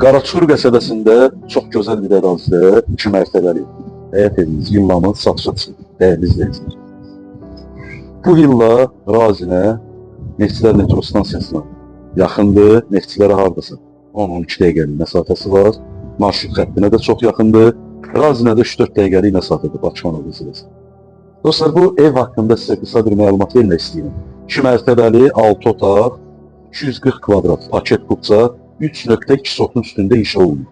Qaraçuxur qəsəbəsində çox gözəl bir ərazidə 2 mərtəbəli həyət evimiz, villamız satışa çıxıb, dəyərli izləyicilər. Bu villa Razinə, Neftçilər metro stansiyasına yaxındır. Neftçilərə hardasa 10-12 dəqiqəlik məsafəsi var. Marşrut xəttinə də çox yaxındır. Razinə də 3-4 dəqiqəlik məsafədir Bakı məsələsi. Dostlar, bu ev haqqında sizə qısa bir məlumat vermək istəyirəm. 2 mərtəbəli, 6 otaq, 240 kvadrat paket kupça, 3.2 sotun üstündə inşa olunur.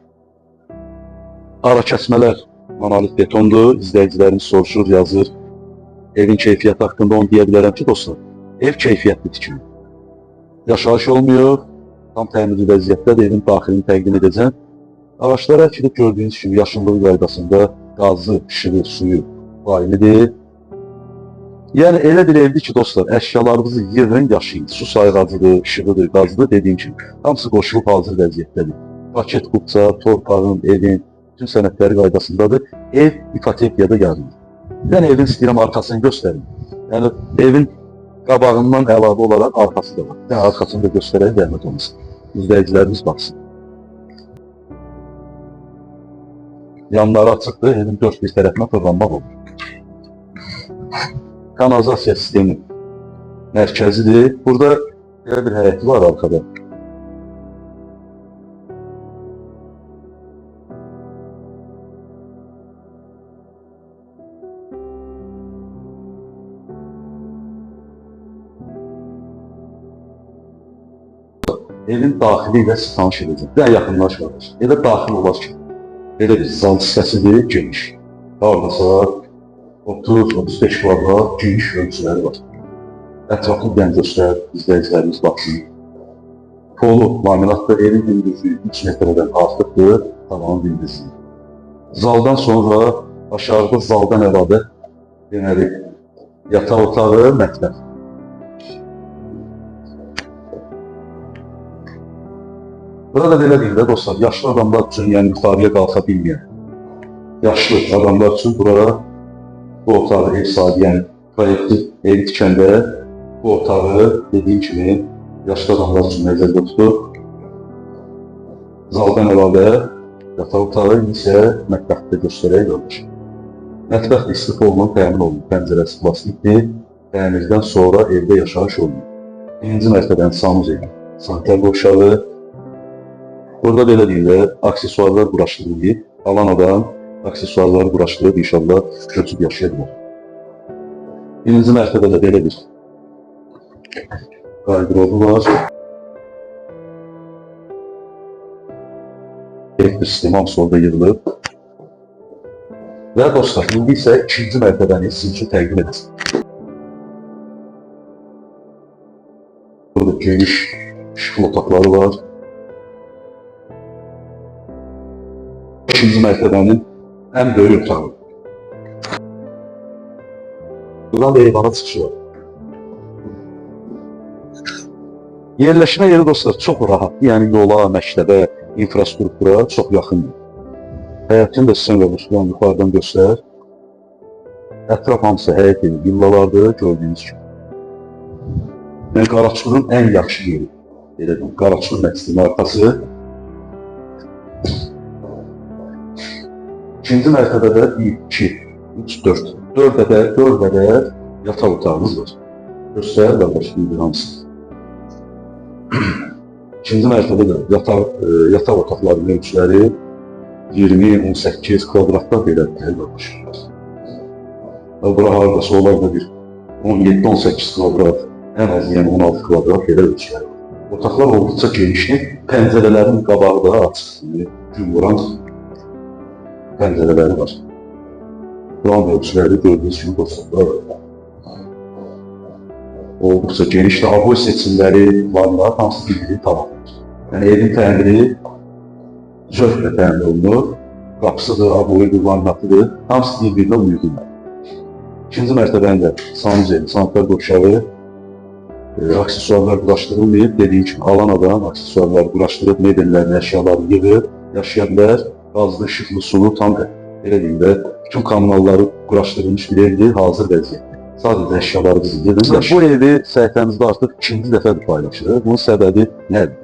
Ara kəsmələr monolit betondur. İzləyicilərimiz soruşur, yazır. Evin keyfiyyəti haqqında onu deyə bilərəm ki, dostlar, ev keyfiyyətli tikilir. Yaşayış olmuyor, tam təmirli vəziyyətdədir, evin daxilini təqdim edəcəm. Ağaçlar əkilib gördüyünüz kimi yaşıllığı qaydasında qazı, işığı, suyu daimidir. Yəni elə bir evdir ki, dostlar, əşyalarınızı yığın, yaşayın. Su sayğacıdır, işığıdır, qazıdır, dediyim kimi. Hamısı qoşulub hazır vəziyyətdədir. Paket kupça, torpağın, evin bütün sənədləri qaydasındadır. Ev ipotekaya da yarayır. Yəni evin istəyirəm arxasını göstərim. Yəni evin qabağından əlavə olaraq arxası da var. Yəni arxasını da göstərək zəhmət olmasın. İzləyicilərimiz baxsın. Yanları açıqdır, evin dörd bir tərəfinə fırlanmaq olur. Kanalizasiya sistemi mərkəzidir. Burada belə bir həyəti var arkada. Evin daxili ilə sizi tanış edəcəm. Və yaxınlaş qardaş. Evə daxil olar ki, belə bir zal hissəsidir, geniş. Hardasa 30-35 kvadrat geniş ölçüləri var. Ətraflı bir dənə göstər, izləyicilərimiz baxsın. Polu laminatda evin hündürlüyü 3 metrədən artıqdır, tavanın hündürlüyü. Zaldan sonra aşağıda zaldan əlavə deməli yataq otağı, mətbəx. Burada belə deyim də dostlar, yaşlı adamlar üçün, yəni yuxarıya qalxa bilməyən yaşlı adamlar üçün burada bu otağı ev sahibi, yəni proyekti evi tikəndə bu otağı dediyim kimi yaşlı adamlar üçün nəzərdə tutub. Zaldan əlavə yataq otağı isə mətbəxdə göstərək qardaş. Mətbəx istifolla təmin olunub, pəncərəsi plastikdir. Təmirdən sonra evdə yaşayış olunur. Birinci mərtəbənin sanuzeli, sanitar qovşağı. Burada belə deyim də, aksesuarlar quraşdırılıb. Alan adam aksesuarları quraşdırıb inşallah köçüb yaşaya bilər. Birinci mərtəbədə belə bir qardırobu var. Elektrik sistemi hamısı orada yığılıb. Və dostlar, indi isə ikinci mərtəbəni sizin üçün təqdim edəcəm. Burada geniş işıqlı otaqları var. İkinci mərtəbənin ən böyük otağı. Buradan da eyvana çıxışı var. Yerləşmə yeri dostlar çox rahat. Yəni yola, məktəbə, infrastruktura çox yaxındır. Həyətini də sizə qardaş, yuxarıdan göstər. Ətraf hamısı həyət evi, villalardır gördüyünüz kimi. Yəni Qaraçuxurun ən yaxşı yeri. Belə deyim, Qaraçuxur məscidinin arxası. İkinci mərtəbədə 1, 2, 3, 4. 4 ədəd, 4 ədəd yataq otağımız var. Göstər qardaş, bir hamısı. İkinci mərtəbədə yataq otaqlarının ölçüləri 20-18 kvadratda belədir qardaş. Bura hardasa olar da bir 17-18 kvadrat, ən az yəni 16 kvadrat belə ölçüləri var. Otaqlar olduqca genişdir, pəncərələrin qabağı da açıq, gün vuran pəncərələri var. Buranın ölçüləri gördüyünüz kimi dostlar olduqca genişdir. Aboy seçimləri, laminat hamısı bir-biri tamamlanır. Yəni evin təmiri zövqlə təmir olunur. Qapısıdır, aboyudur, laminatıdır. Hamısı bir-birinə uyğundur. İkinci mərtəbənin də sanuzeli, sanitar qovşağı, aksesuarlar quraşdırılmayıb. Dediyim kimi alan adam aksesuarları quraşdırıb, mebellərini, əşyalarını yığıb, yaşaya bilər. Qazlı, işıqlı, sulu, tam belə deyim də, bütün kommunalları quraşdırılmış bir evdir, hazır vəziyyətdə. Sadəcə əşyalarınızı yığın. Bu evi səhifəmizdə artıq ikinci dəfədir paylaşırıq. Bunun səbəbi nədir?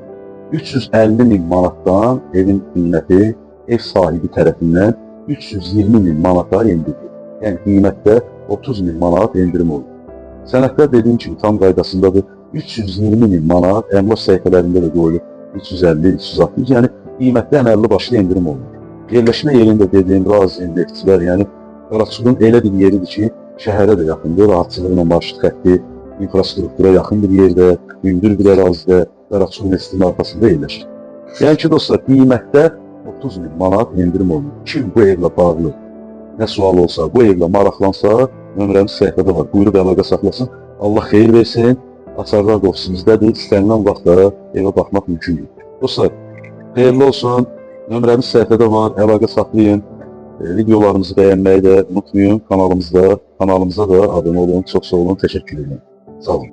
350 min manatdan evin qiyməti ev sahibi tərəfindən 320 min manata endirilir. Yəni qiymətdə 30 min manat endirim olur. Sənədlər dediyim kimi tam qaydasındadır. 320 min manat əmlak səhifələrində də qoyulub 350, 360, yəni qiymətdə əməlli başlı endirim olunur. Yerləşmə yerində dediyim Razin, Neftçilər, yəni Qaraçulun elə bir yeridir ki, şəhərə də yaxındır, rahatçılıqla marşrut xətti, infrastruktura yaxın bir yerdə, hündür bir ərazidə, Qaraçul Universitetinin arxasında yerləşir. Yəni ki, dostlar, qiymətdə 30 min manat endirim olunur. Kim bu evlə bağlı nə sual olsa, bu evlə maraqlansa, nömrəmiz səhifədə var. Buyurub əlaqə saxlasın. Allah xeyir versin. Açarlar da ofisimizdədir. İstənilən vaxtda evə baxmaq mümkündür. Dostlar, xeyirli olsun. Nömrəmiz səhifədə var. Əlaqə saxlayın. Videolarımızı bəyənməyi də unutmayın. Kanalımıza da abunə olun. Çox sağ olun. Təşəkkür edirəm. Sağ olun.